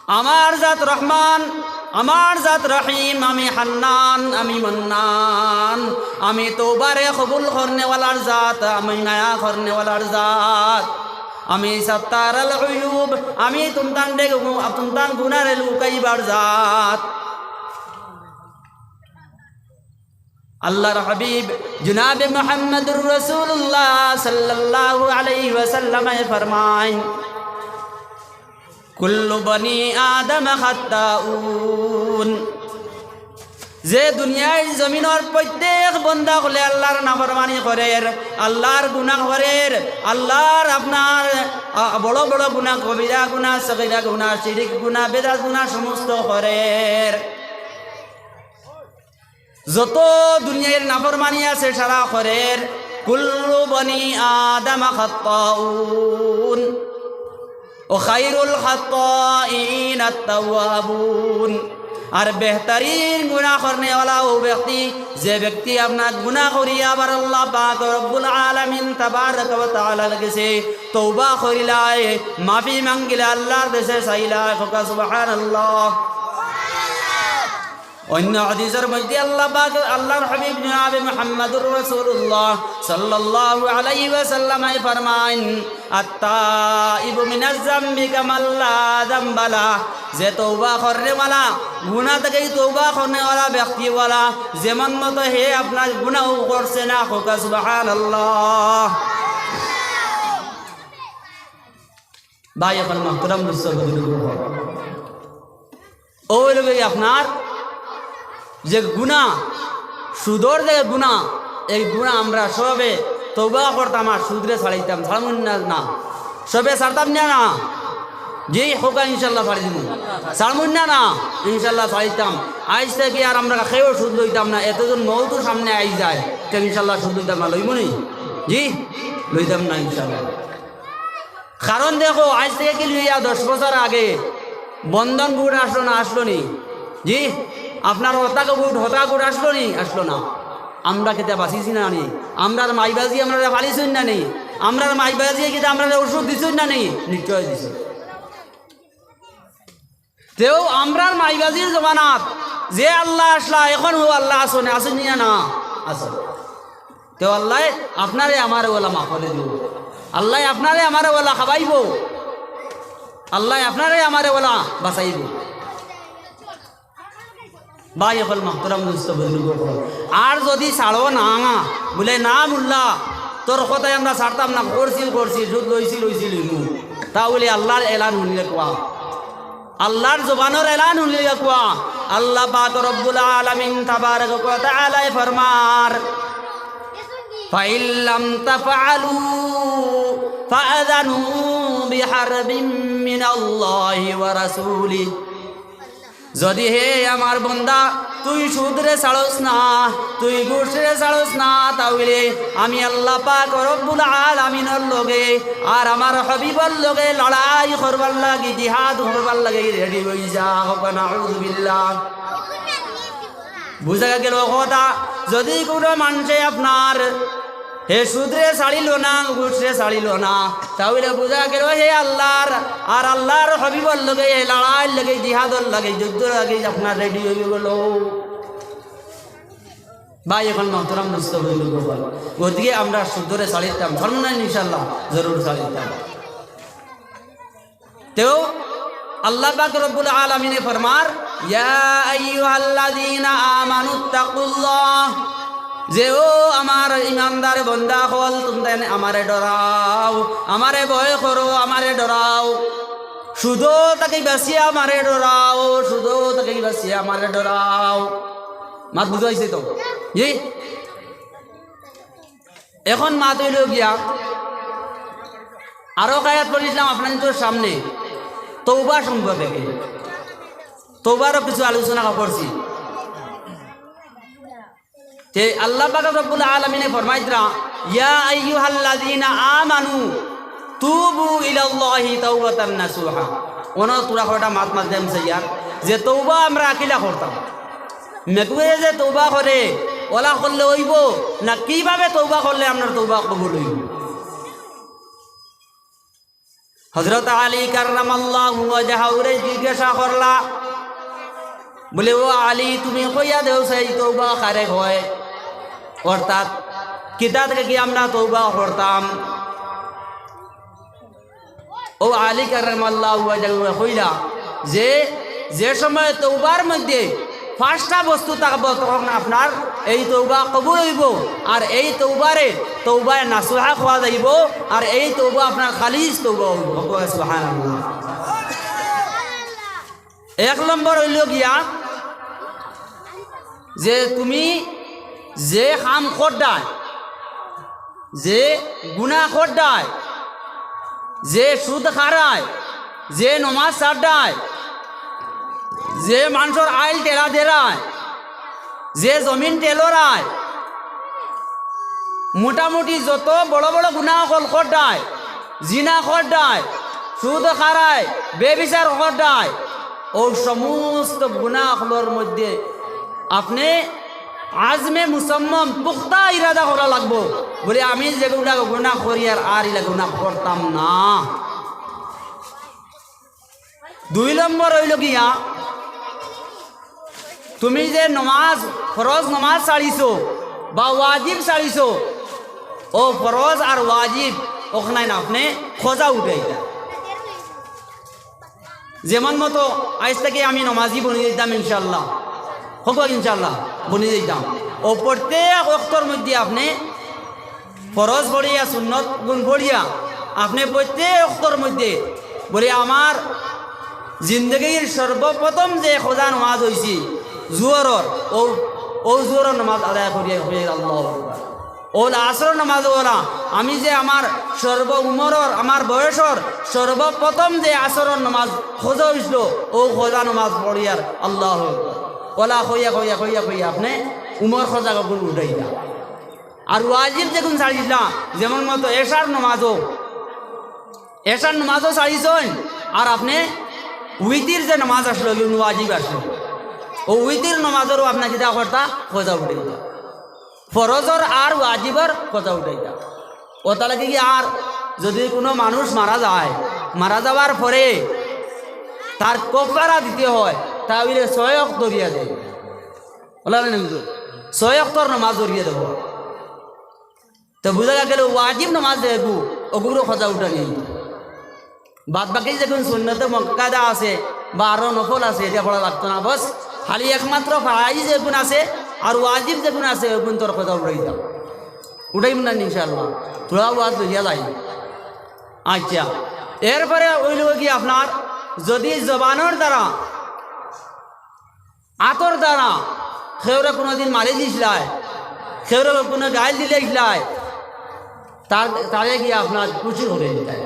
আমার জাত রহমান, আমার জাত রহিম, আমি হান্নান, আমি মান্নান, আমি তওবারে কবুল করনেওয়ালার জাত, আমি মায়া করনেওয়ালার জাত, আমি সাত্তার আল উয়ুব, আমি তুমতান ডেগ-, তুমতান গুনারে লুকাইবার জাত। আল্লাহর হাবিব জনাবে মুহাম্মদুর রাসূলুল্লাহ সাল্লাল্লাহু আলাইহি ওয়াসাল্লামে ফরমাইন, "কুল্লু বনি আদম খাত্তাউন।" যে দুনিয়ার জমিনর প্রত্যেক বন্দা অকলে আল্লাহর নাফরমানি করের, আল্লাহর গুনাহ করের, আল্লাহর আপনার, আ, বড় বড় গুনাহ, কবিরা গুনাহ, সগীরা গুনাহ, শিরিক গুনাহ, বেদাত গুনাহ সমস্ত করের। যত দুনিয়ার নাফরমানি আছে সারা করের, কুল্লু বনি আদম খাত্তাউন, ও খাইরুল খাত্তাইন আত-তাওয়াবুন। আর বেহতরিন গুনাহ করনেওয়ালা অউ ব্যক্তি, যে ব্যক্তি আপনার গুনাহ করিয়া আবার আল্লাহ পাক রব্বুল আলামিন তাবারাকা ওয়া তাআলার গেছে তওবা করিলায়, মাফি মাঙ্গিলায়, আল্লাহর গেছে চাইলায়, কউক্কা সুবহানাল্লাহ। অন্য হাদিসর মধ্যে আল্লাহ পাক, আল্লাহর হাবিব জনাবে মুহাম্মদুর রাসূলুল্লাহ সাল্লাল্লাহু আলাইহি ওয়াসাল্লামে ফরমাইন, "আত-তাইবু মিনাজ-জামবি কামান লা জামবা লাহ।" যে তওবা করনেওয়ালা, গুনাহ থাকি তওবা করনেওয়ালা ব্যক্তিওয়ালা, যেমন মতো হে আপনার গুনাহ করছে না, কউক্কা সুবহানাল্লাহ। ভাই অকল, মুহতারাম দোস্ত বুজুর্গ অকল, অউ অইলো গি আপনার যে গুনাহ, সুদর যে গুনাহ, এই গুনাহ আমরা সবে তওবা করতাম আর সুদরে ছাড়াইতাম, ছাড়মু না, না। সবে ছাড়তাম না, না? জি, কউক্কা ইনশাল্লাহ ছাড়ি দিমু। ছাড়মু না, না? ইনশাল্লাহ ছাড়িতাম। আইজ থাকি আর আমরা কেউ সুদ লইতাম না। এতজন মউত সামনে আই যায়, তে ইনশাল্লাহ সুদ লইতাম না, লইমু নি? জি, লইতাম না ইনশাল্লাহ। কারণ দেখো, আইজ থাকি লইয়া দশ বছর আগে বন্ধন গুট আসলো না, আসলো নি? জি, আপনার হতা গুট, হতা গুট আসলো নি? আসলো না। আমরা কিতা বাঁচিছি না নি? আমরার মাইবাজি আমরারে ফালিছইন না নি? আমরার মাইবাজি কিতা আমরারে ওষুধ দিছইন না নি? নিশ্চয় দিছইন। তেউ আমরার মাইবাজির জমানাত যে আল্লাহ আসলা, এখন হউ আল্লাহ আছইন, আছইন না, না? আছইন। তেউ আল্লায় আপনারে আমারে ওলা মাফ করি দিবো। আল্লায় আপনারে আমারে ওলা খাবাইবো। আল্লায় আপনারে আমারে ওলা বাঁচাইবো। ভাই অকল, মহতরম দোস্ত বুজুর্গ অকল, আর যুদি ছাড়ো না, বুলে, "না মুল্লা, তোর কথায় আমরা ছাড়তাম না, করছি, করছি, সুদ লইছি, লইছি, লইমু।" তা বুলে আল্লাহর এলান হুনিলে কুয়া, আল্লাহর জবানর এলান হুনিলে কুয়া, আল্লাহ পাক রব্বুল আলামিন তাবারক ওয়া তাআলায় ফরমার, "ফাইল্লাম তাফআলু ফাআযানু বিহারবিম মিনাল্লাহি ওয়া রাসূলিহি।" যুদি হে আমার বন্দা, তুই সুদরে ছাড়স না, তুই ঘুষরে ছাড়স না, তা অইলে আমি আল্লাহ পাক রব্বুল আলামিনর লগে আর আমার হাবিবর লগে লড়াই করবার লাগি, জিহাদ করবার লাগি রেডি অই যা। কউক্কা নাউজুবিল্লাহ। বুঝা গেল কথা? যুদি কুনু মানষে আপনার হে সুদরে ছাড়িলো না, ঘুষরে ছাড়িলো না, তা অইলে বুঝা গেল হে আল্লাহর আর আল্লাহর হাবিবর লগে হে লড়াইর লাগি, জিহাদর লাগি, যুদ্ধর লাগি আপনার রেডি অই গেল। ভাই অকল, মহতরম দোস্ত বুজুর্গ অকল, গতিকে আমরা সুদরে ছাড়িতাম, ছাড়মু না ইনশাল্লাহ, জরুর ছাড়িতাম। তেউ আল্লাহ পাক রব্বুল আলামিনে ফরমার, "ইয়া আইয়ুহাল্লাযীনা আমানুত্তাকুল্লাহ।" যে ও আমার ইমানদার বন্দা অকল, তুমরা আমারে ডরাও, আমারে ভয় করো, আমারে ডরাও। সুদ থাকি বাঁচিয়া আমারে ডরাও, সুদ থাকি বাঁচিয়া আমারে ডরাও। মাত বুঝাইছে তো? জি? এখন মাত অইলো গিয়া, আরো আয়াত পড়ছিলাম আপনাদের সামনে, তওবা সম্পর্কে। তওবারও কিছু আলোচনা করছি। তে আল্লাহ পাক রব্বুল আলামিনে ফরমাইতরা, "ইয়া আইয়ুহাল্লাযীনা আমানু তুবু ইলাল্লাহি তাওবাতান নাসুহা।" অনো থুড়া কয়টা মাত মাত দেম চাইয়ার, যে তওবা আমরা কিলা করতাম। মেকুয়ে যে তওবা করে, অলা করলে অইবো না? কিভাবে তওবা করলে আপনার তওবা কবুল অইবো? হযরত আলী কাররামাল্লাহু ওয়াজহাহুরে জিজ্ঞাসা করলা, বুলে, "ও আলী, তুমি কইয়া দেও চাই তওবা কারে কয়? অর্থাৎ কিতা থাকি আমরা তওবা করতাম?" ও আলী কাররামাল্লাহু ওয়াজহাহুয়ে কইলা যে, যে সময় তওবার মধ্যে পাঁচটা বস্তু থাকবো, তখন আপনার এই তওবা কবুল অইবো, আর এই তওবারে তওবায়ে নাসুহা কওয়া যাইবো, আর এই তওবা আপনার খালিস তওবা অইবো। কও সুবহানাল্লাহ। এক নম্বর অইলো গিয়া যে তুমি যে কাম কররায়, যে গুনা কররায়, যে সুদ খারায়, যে নমাজ ছাড়রায়, যে মানষর আইল টেরা দেরায়, যে জমিন টেলরায়, মোটামুটি যত বড় বড় গুনা অকল কররায়, জিনা কররায়, সুদ খারায়, বেবিচার কররায়, অউ সমস্ত গুনা অকলর মধ্যে আপনে আজমে মুসাম্মম পুখতা ইরাদা করা লাগবো, বুলে, "আমি যেগুলা গুনা করিয়ার, আর ইলা গুনা করতাম না।" দুই নম্বর অইলো গিয়া, তুমি যে নমাজ, ফরজ নমাজ ছাড়িছো বা ওয়াজিব ছাড়িছো, অউ ফরজ আর ওয়াজিব অখানাইন আপনে কজা উঠাইতা। যেমন মতো আইজ থাকি আমি নমাজি বনি যাইতাম ইনশাআল্লাহ। কও ইনশাআল্লাহ, বনি যাইতাম। অউ প্রত্যেক ওয়াক্তর মধ্যে আপনে ফরজ পড়িয়া, সুন্নত গুন পড়িয়া, আপনে প্রত্যেক ওয়াক্তর মধ্যে, বুলে, আমার জিন্দেগির সর্বপ্রথম যে কজা নমাজ অইছে জুহরর, অউ, অউ জুহরর নমাজ আদায় করিয়া, করিয়া আল্লাহু আকবার। অউ আসরর নামাজ অলা, আমি যে আমার সর্ব উমরর, আমার বয়সর সর্বপ্রথম যে আসরর নামাজ খজা অইছিল, অউ খজা নামাজ পড়িয়ার আল্লাহু আকবার। অলা কইয়া, কইয়া, কইয়া, কইয়া আপনে উমর খজা গুন উঠাইলা। আর ওয়াজিব যেগুন ছাড়িলা, যেমন মতো এশার নামাজও, এশার নামাজও ছাড়িছইন, আর আপনে উইতির যে নামাজ আসলো, ইগুন ওয়াজিব আসলো, অউ উইতির নামাজরও আপনে কিতা করতা, খজা উঠাইতা। ফরজর আর ওয়াজিবর খজা উঠাইতা। অতার লাগি কি আর যদি কুনু মানুষ মারা যায়, মারা যাওয়ার পরে তার কফারা দিতে হয়, তা অইলে ছয় ওয়াক্ত ধরিয়া দেয়। অলা না নি হুজুর? ছয় ওয়াক্তর নামাজ ধরিয়া দেব। তো বুঝা গেল ওয়াজিব নামাজ যেগু, অগুরও খজা উঠানি। বাদ বাকি যেগুন সুন্নতে মুআক্কাদা আছে বা আরো নফল আছে, ইতা পড়া লাগতো না। বস খালি একমাত্র ফারাইজ যেগুন আছে আর ওয়াজিব যেগুন আছে, অগুন তোর খজা উঠাইতাম। উঠাইমু না ইনশাআল্লাহ, থুড়া ওয়াজ লইয়া যাই। আচ্ছা, এরপরে অইলো কি আপনার, যদি জবানর দ্বারা, আতর দ্বারা কেউরে কুনুদিন মারি দিছলায়, কেউরে কুনু গাইল দিলাইছলায়, তার, তারে গিয়া আপনার খুশি করি দিতায়।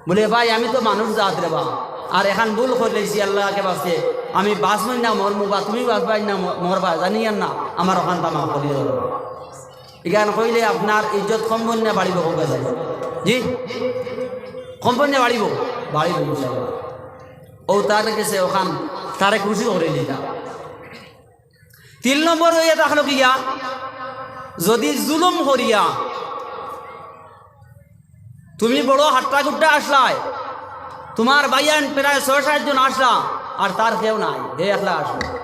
বলে, "ভাই, আমি তো মানুষ জাত রে বা, আর এখান ভুল করিলাইছি, আল্লাহকে বাঁচতে, আমি বাঁচমু না মরমু, বা তুমি বাঁচবায় না ম-, মরবায়, জানি আর না, আমার অখানতা মাফ করি দেও।" ইখান কইলে আপনার ইজ্জত কমবো না বাড়িবো, কউক্কা চাই? জি, কমবো না বাড়িবো? বাড়িবো ইনশাআল্লাহ। অউ তার গেছে অখান, তারে খুশি করি দিতা। তিন নম্বর অইয়া থাকলো গিয়া, যদি জুলুম করিয়া, তুমি বড় হাট্টা গুট্টা আসলায়, তুমার ভাইয়াইন প্রায় ছয় সাত জন আসলা, আর তার কেউ নাই, হে একলা আসলো।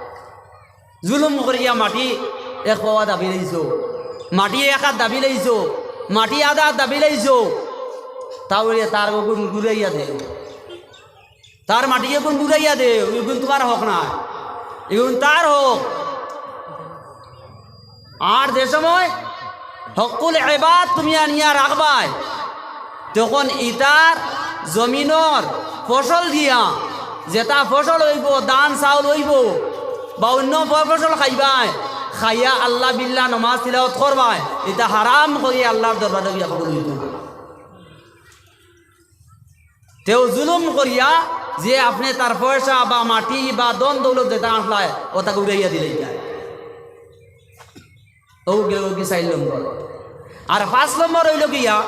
জুলুম করিয়া মাটি এক পাওয়া দাবি লইছো, মাটি এক হাত দাবি লইছো, মাটি আধা হাত দাবি লইছো, তা অইলে তার অগুন ঘুরাইয়া দে, তার মাটি অগুন ঘুরাইয়া দে, অগুন তুমার হক নায়, অগুন তার হক। আর যে সময় হক্কুল ইবাদ তুমি আনিয়া রাখবায়, তখন ইতার জমিনর ফসল দিয়া, যেটা ফসল অইবো, ধান চাউল অইবো, বা অইন্য ফ-, ফসল খাইবায়, খাইয়া আল্লাহ বিল্লাহ নমাজ তিলাওয়াত করবায়, ইটা হারাম করি আল্লাহর দরবারে গিয়া কবুল অইতো। তেউ জুলুম করিয়া যে আপনে তার পয়সা বা মাটি বা ধন দৌলত যেটা আনলায়, অটা ঘুরাইয়া দিলাইতায়। অউ গেল কি চাইর নম্বর। আর পাঁচ নম্বর অইলো গিয়া,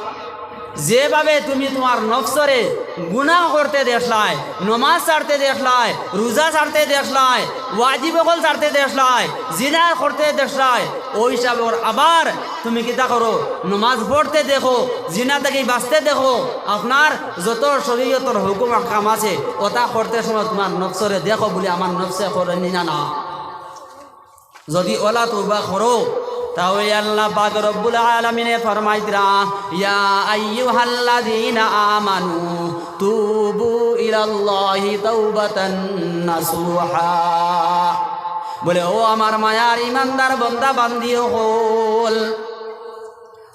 যেভাবে তুমি তুমার নফসরে গুনাহ করতে দেখলায়, নমাজ ছাড়তে দেখলায়, রুজা ছাড়তে দেখলায়, ওয়াজিব অকল ছাড়তে দেখলায়, জিনা করতে দেখলায়, অউ হিসাবর আবার তুমি কিতা করো? নমাজ পড়তে দেখো, জিনা থাকি বাঁচতে দেখো, আপনার যত শরীয়তর হুকুম আহকাম আছে, অটা করতে সময় তুমার নফসরে দেখো বুলি আমার নফসে করেনি না, না। যদি অলা তওবা করো, তা অইলে আল্লাহ পাক রব্বুল আলামিনে ফরমাইতরা, "ইয়া আইয়ুহাল্লাযীনা আমানু তুবু ইলাল্লাহি তাওবাতান নাসুহা।" বলে, "ও আমার মায়ার ইমানদার বান্দা বান্দি অকল,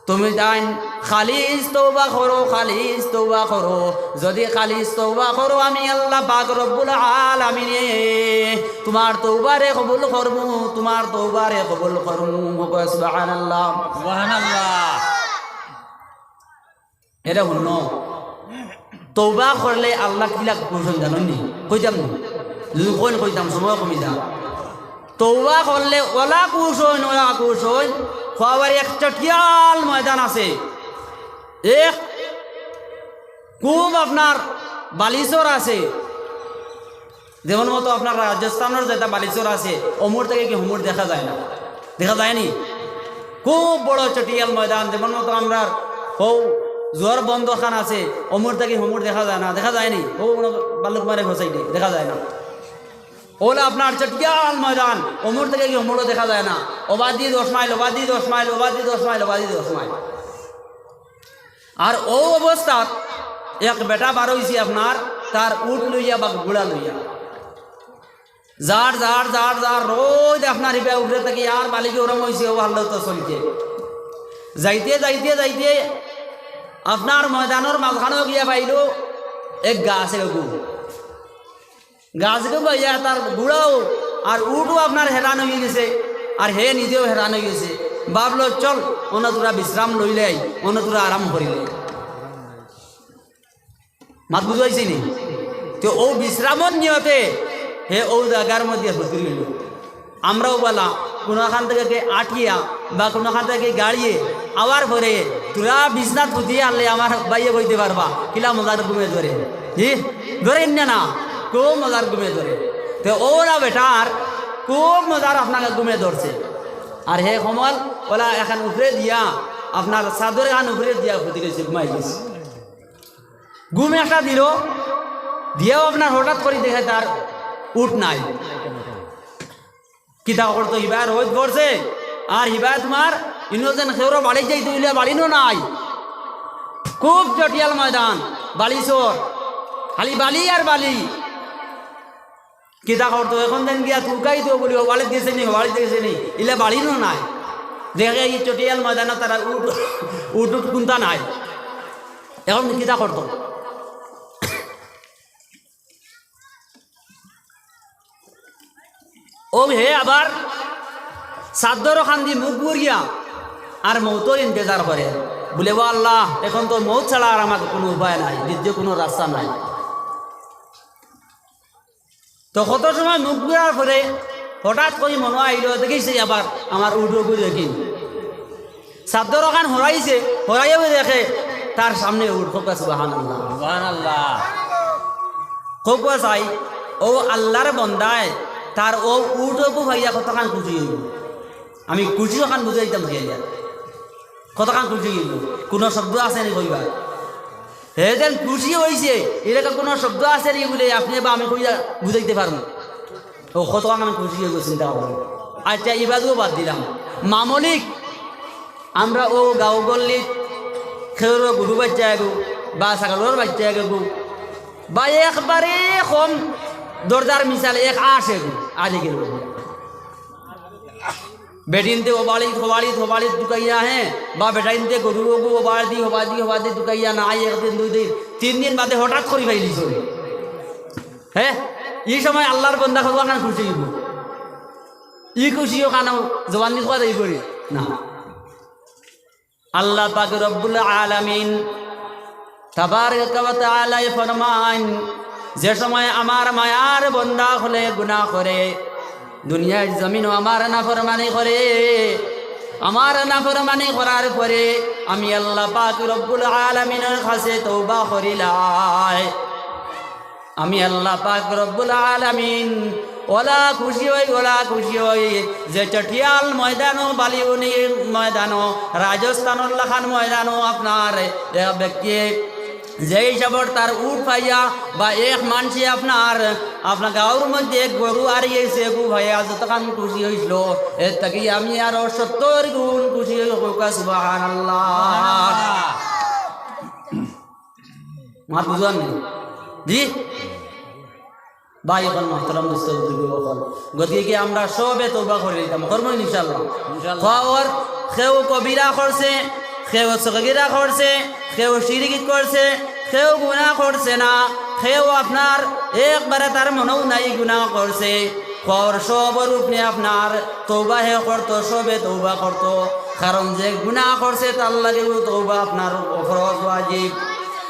তুমি তাইন খালিস তওবা করো, খালিস তওবা করো। যদি খালিস তওবা করো, আমি আল্লাহ পাক রব্বুল আলামিনে তুমার তওবারে কবুল করমু, তুমার তওবারে কবুল করমু।" কও সুবহানাল্লাহ। সুবহানাল্লাহ। ইটা হুনো, তওবা করলে আল্লাহ কিলা খুশ অইন জানইন নি? কইতাম নি? যদি কইন কইতাম, সময় কমি যা। তওবা করলে অলা খুশ অইন, অলা খুশ অইন, কওয়ার এক চটিয়াল ময়দান আছে, এক খুব আপনার বালিচর আছে, যেমন মতো আপনার রাজস্থানর যেটা বালিচর আছে, অমুর থাকি কি হমুর দেখা যায় না, দেখা যায়নি? খুব বড় চটিয়াল ময়দান, যেমন মতো আমরার হউ জোয়ার বন্দর খান আছে, অমুর থাকি হমুর দেখা যায় না, দেখা যায়নি? হউ বালুক মারে ফসাই দে, দেখা যায় না। অলা আপনার চটিয়াল ময়দান, অমুর থাকি কি হমুরও দেখা যায় না। অবাদি দশ মাইল, অবাদি দশ মাইল, অবাদি দশ মাইল, অবাদি দশ মাইল। আর অউ অবস্থাত এক বেটা বার অইছে আপনার, তার উট লইয়া বা ঘুড়া লইয়া। যার, যার, যার, যার, রোজ আপনার ইবা উপরে থাকি আর বালিকে ওরম অইছে, অউ হালত চলছে। যাইতে, যাইতে, যাইতে আপনার ময়দানর মাঝখানো গিয়া পাইলো এক গাছ এগু। গাছ এগু পাইয়া তার ঘুড়াও আর উটও আপনার হেরান অইগেছে, আর হে নিজেও হেরান অইগেছে। ভাবলো, "চল, অনো থুড়া বিশ্রাম লইলাই, অনো থুড়া আরাম করিলাই।" মাত বুঝাইছি নি? তো অউ বিশ্রামর নিয়তে হে অউ জাগার মধ্যে হুতি রইল। আমরাও বালা, কুনুখান থাকি আটিয়া বা কুনুখান থাকি গাড়িয়ে আওয়ার পরে থুড়া বিছনাত হুতি হারলে আমার ভাইয়ে কইতে পারবা, কিলা মজার ঘুমে ধরে। জি, ধরে না, না, খুব মজার ঘুমে ধরে। তো অউ না বেটার খুব মজার আপনার ঘুমে ধরছে। আর হে কমল, অলা এখান উপরে দিয়া, আপনার চাদর এখান উপরে দিয়া হুতি রইছে, ঘুমাই গেছে। ঘুম একটা দিল, দিয়াও আপনার হঠাৎ করি দেখে তার উট নাই। কিতা করতো, হিবায় রইদ পড়ছে, আর হিবায় তোমার ইনো যেন খেউরো বাড়ি যাইতো, ইলা বাড়িনও নাই। খুব চটিয়াল ময়দান, বালি চর, খালি বালি আর বালি। কিতা করতো, এখন যেন গিয়া তুকাইতো বুলি, "হবাড়িত গেছে নি, হবাড়িত গেছে নি?" ইলা বাড়িনও নাই। দেখে ই চটিয়াল ময়দানো তারা উট, উট উট কুন্তা নাই। এখন কিতা করতো? অউ হে আবার চাদর খান্দি মুখ বুরিয়া আর মউতর ইন্তেজার করে। বুলে, "ও আল্লাহ, এখন তো মউত ছাড়া আর আমার কুনু উপায় নাই, দ্বিতীয় কুনু রাস্তা নাই।" তো কত সময় মুখ ঘুরার পরে হঠাৎ করি মনো আইলো, দেখি সেই আবার আমার উট অগু দেখি। চাদর ওখান হরাইছে, হরাইয়াও দেখে তার সামনে উট। কউক্কা সুবহানাল্লাহ। সুবহানাল্লাহ। কউক্কা চাই, অউ আল্লাহর বন্দায় তার অউ উট অগু পাইয়া কতখান খুশি অইবো। আমি খুশি ওখান বুঝাইতাম চাইয়ার। কতখান খুশি অইবো, কুনু শব্দ আছে নি কইবার? হে যেন খুশি অইছে, এরকম কুনু শব্দ আছে নি বুলে আপনে বা আমি কইয়া বুঝাইতে পারমু? অউ কতখান আমি খুশি অইবো, চিন্তা করো। আচ্ছা, ইবাদও বাদ দিলাম। মামলিক, আমরা অউ গাঁও গল্লিত খেউরো গরু বাইচ্চা এগু বা ছাগলর বাইচ্চা এগু বা একবারে কম দরজার মিসাল এক আশ এগু, আলি গেল। বেটিন্তে ওবাড়িত, হবাড়িত, হবাড়িত তুকাইয়া, হে, বা বেটাইন্তে গরু অগু ওবাড়ি, হবাড়ি, হবাড়ি তুকাইয়া, নাই একদিন, দুই দিন, তিন দিন বাদে হঠাৎ করি পাইলিছে। হে, ই সময় আল্লাহর বন্দা কতখান খুশি অইবো। ই খুশি ওখানো জবান দি কওয়া যাইবো নি? না। আল্লাহ পাক রব্বুল আলামিন তাবারাকা ওয়া তাআলায় ফরমাইন, যে সময় আমার মায়ার বন্দা অকলে গুনা করে, দুনিয়ার জমিনো আমার নাফরমানি করে, আমার নাফরমানি করার পরে আমি আল্লাহ পাক রব্বুল আলামিনর কাছে তওবা করিলাই। আমি আল্লাহ পাক রব্বুল আলামিন ওলা খুশি অই, ওলা খুশি অই, যে চটিয়াল ময়দানো, বালিউনি ময়দানো, রাজস্থানর লাখান ময়দানো আপনার এক ব্যক্তি যে হিসাবর তার উট পাইয়া বা এক মানষে আপনার, আপনার গাঁওর মধ্যে এক গরু হারাইছে, এগু পাইয়া যতখান খুশি অইছিল, এর থাকি আমি আরো সত্তর গুণ খুশি অই। কউক্কা সুবহানাল্লাহ। মাত বুঝার নি? জি? ভাই অকল, মোহতারাম দোস্ত বুজুর্গ অকল, গতিকে কি আমরা সবে তওবা করিলিতাম, করমু ইনশাআল্লাহ। ইনশাআল্লাহ। কওর কেউ কবিরা করছে, কেউ সগিরা করছে, কেউ শিরিক করছে, কেউ গুনা করছে না, কেউ আপনার একবারে তার মনেও নাই গুনা করছে। কওর সবর উপরে আপনার তওবা হে করতো, সবে তওবা করতো, কারণ যে গুনা করছে তার লাগেও তওবা আপনার ফরজ ওয়াজিব।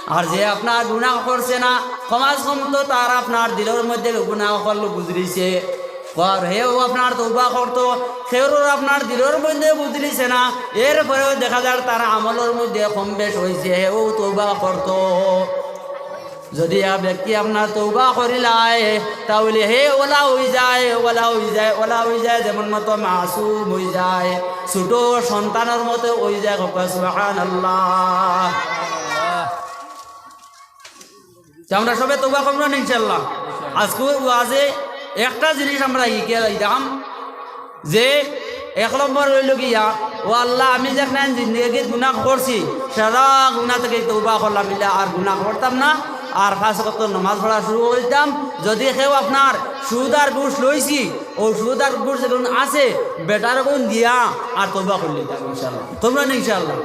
আর যে আপনার গুনা করছে না, কমাস কম তো তার আপনার দিলর মধ্যে গুনা অকল গুজরিছে। আর হেও আপনার তওবা করতো, হেওর আপনার দিলর মধ্যে গুজরিছে না, এরপরেও দেখা যার তার আমলর মধ্যে কম বেশ অইছে, হেও তওবা করতো। যদি এক ব্যক্তি আপনার তওবা করিলায়, তাহলে হে ওলা অইযায়, ওলা অইযায়, ওলা অইযায়, যেমন মতো মাসুম অইযায়, ছোট সন্তানর মতো অইযায়। কউক্কা সুবহানাল্লাহ। তে আমরা সবে তওবা করমু না ইনশাআল্লাহ? আজকে ওয়াজে একটা জিনিস আমরা শিখিয়া যাইতাম যে এক নম্বর অইলো গিয়া, ও আল্লাহ, আমি যেখান জিন্দেগিত গুনা করছি, সারা গুনা থাকি তওবা করলাম, ইলা আর গুনা করতাম না, আর পাঁচ ওয়াক্ত নামাজ পড়া শুরু করিতাম। যদি কেউ আপনার সুদ আর ঘুষ লইছি, অউ সুদ আর ঘুষ যেগুন আছে, বেটার গুন দিয়া আর তওবা করিলিতাম ইনশাআল্লাহ। করমু না ইনশাআল্লাহ?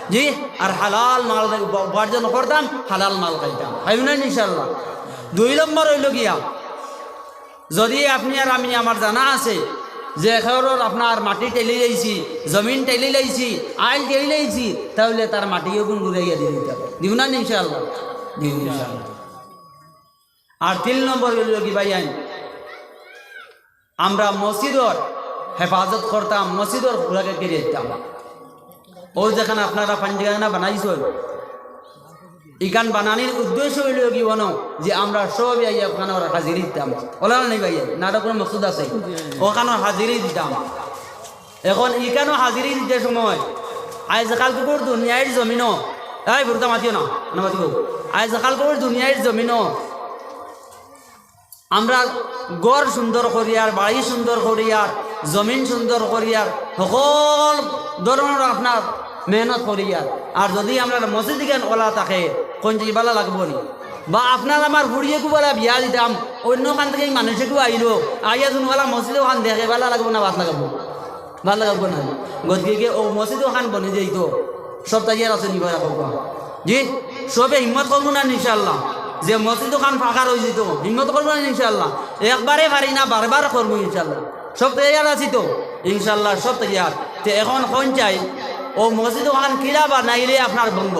জি, আর হালাল মাল উপার্জন করতাম, হালাল মাল খাইতাম। খাইমু না ইনশাআল্লাহ? দুই নম্বর অইলো গিয়া, যদি আপনি আর আমি, আমার জানা আছে, যে খেওরর আপনার মাটি টেলি লাইছি, জমিন টেলি লাইছি, আইল টেলি লাইছি, তাহলে তার মাটিও গুন ঘুরাইয়া দিয়ে দিতাম। দিব না ইনশাআল্লাহ? দিব ইনশাআল্লাহ। আর তিন নম্বর অইল কি ভাইয়াইন, আমরা মসজিদর হেফাজত করতাম, মসজিদর খুলাকে কেড়ে দিতাম। ও যেখানে আপনারা পাঞ্জিখানা বানাইছইন, ইখান বানানির উদ্দেশ্য অইল কি অনো যে আমরা সবে আইয়া ওখানে হাজিরি দিতাম। ওলা নি ভাইয়াইন, না ওটা কোনো মকসুদ আছে? ওখানে হাজিরি দিতাম। এখন ইখানো হাজিরি দিতে সময় আইজ কালকুর দুনিয়ার জমিনো, এই বুড়তা মাতিও না, না মাতিও। আইজ কালকুর দুনিয়ার জমিনো আমরা ঘর সুন্দর করিয়ার, বাড়ি সুন্দর করিয়ার, জমিন সুন্দর করিয়ার, সকল ধরনর আপনার মেহনত করিয়ার। আর যদি আমরা মসজিদ ইখান ওলা থাকে, কোন যে ভালা লাগবো নি? বা আপনার আমার ফুড়িয়ে কু বেলা বিয়া দিতাম, অন্য খান থাকি মানুষে কু আইলো, আইয়া যুন ওলা মসজিদ ওখান দেখে ভালা লাগবো না, ভাত লাগাবো? ভালা লাগবো না। গতিকে ও মসজিদ ওখান বনি যাইতো, সব তৈয়ার আছে নি ভাই? জি, সবে হিম্মত করবো না ইনশাআল্লাহ, যে মসজিদ ওখান ফাঁকা রয়ে যেত, হিম্মত করবো না ইনশাআল্লাহ। একবারে পারি না, বারবার করবো ইনশাআল্লাহ। সব তৈয়ার আছি তো ইনশাআল্লাহ, সব তৈয়ার। তে এখন কোন চাই, ও মসজিদ ওখান কিলা বানাইলে আপনার ভঙ্গ